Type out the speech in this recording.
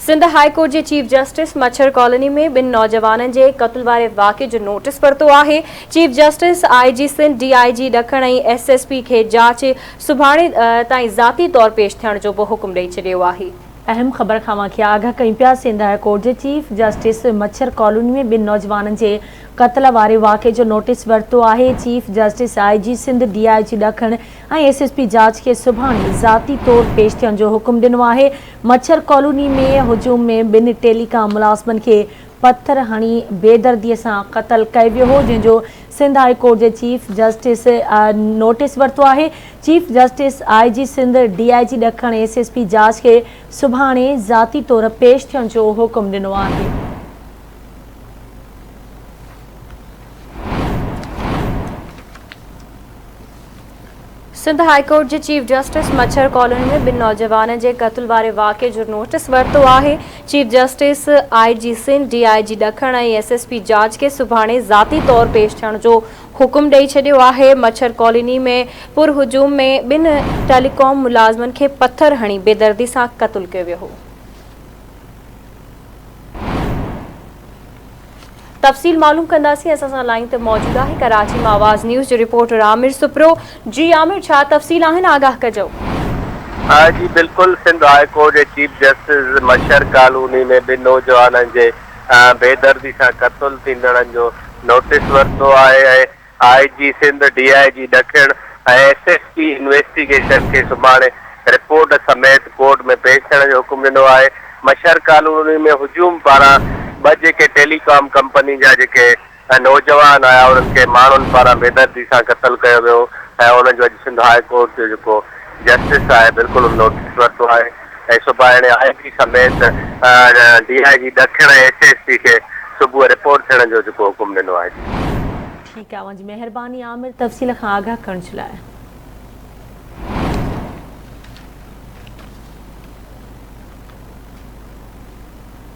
Sindh high court جي chief justice مڇر colony ۾ ٻن نوجوانن جي قتل واري واقعي جو نوٽيس ورتو آهي. Chief justice I G Sindh, D I G ڏکڻ ۽ ايس ايس پي کي جاچ سڀاڻي تائين ذاتي طور پيش ٿيڻ جو به حڪم ڏئي ڇڏيو آهي. اهم خبر کان اوهان کي آگاهه ڪيون پيا، سنڌ هاء ڪورٽ جي چيف جسٽس مڇر ڪالوني ۾ ٻن نوجوانن جي قتل واري واقعي جو نوٽيس ورتو آهي. Chief justice I G Sindh, D I G ڏکڻ ۽ ايس ايس پي جاچ کي سڀاڻي ذاتي طور پيش ٿيڻ جو حڪم ڏنو آهي. مڇر ڪالوني ۾ هجوم ۾ ٻن ٽيلي ڪام ملازمن کي پٿر هڻي بيدردي سان قتل ڪيو ويو هو جنهن جو سنڌ هاء ڪورٽ جي چيف جسٽس نوٽيس ورتو آهي. Chief justice I G Sindh, D I G ڏکڻ ايس ايس پي جاچ کي سڀاڻي ذاتي طور پيش ٿيڻ جو حڪم ڏنو آهي. سنڌ هاء ڪورٽ جي چيف جسٽس مڇر ڪالوني ۾ ٻن نوجوانن جي قتل واري واقعي جو نوٽيس ورتو آهي. Chief justice I G Sindh, D I G ڏکڻ ۽ ايس ايس پي جاچ کي سڀاڻي ذاتي طور پيش ٿيڻ جو حڪم ڏئي ڇڏيو آهي. مڇر ڪالوني ۾ پر هجوم ۾ ٻن ٽيليڪام ملازمن کي پٿر هڻي بيدردي سان قتل ڪيو ويو هو. تفصيل معلوم ڪنداسين اسان سان لائين تي موجود آهي ڪراچي مان آواز نيوز جو رپورٽر عامر سپرو جي عامر ڇا تفصيل آهن آگاهه ڪجو. جي بلڪل سنڌ هاء ڪورٽ جي چيف جسٽس مشر ڪالوني ۾ ٻن نوجوانن جي بيدردي سان قتل ٿيندڙن جو نوٽيس ورتو آهي ۽ I G Sindh, D I G ڏکڻ ۽ ايس ايس پي انويسٽيگيشن کي سڀاڻي رپورٽ سميت ڪورٽ ۾ پيش ٿيڻ جو حڪم ڏنو آهي. مشر ڪالوني ۾ هجوم پاران ٻه جيڪي ٽيلي ڪام ڪمپني جا جيڪي نوجوان آيا انهن کي ماڻهن پاران بيدردي سان قتل ڪيو ويو ۽ انهن جو اڄ سنڌ هاء ڪورٽ جو جيڪو جسٽس آهي بلڪل ان نوٽيس ورتو آهي ۽ سڀاڻي آء جي سميت ڊي I جي ڏکڻ ۽ ايس ايس پي کي صبح رپورٽ ٿيڻ جو جيڪو حڪم ڏنو آهي. ٺيڪ آ اوهان جي مهرباني عامر تفصيل کان آگاهه ڪرڻ جي لاء.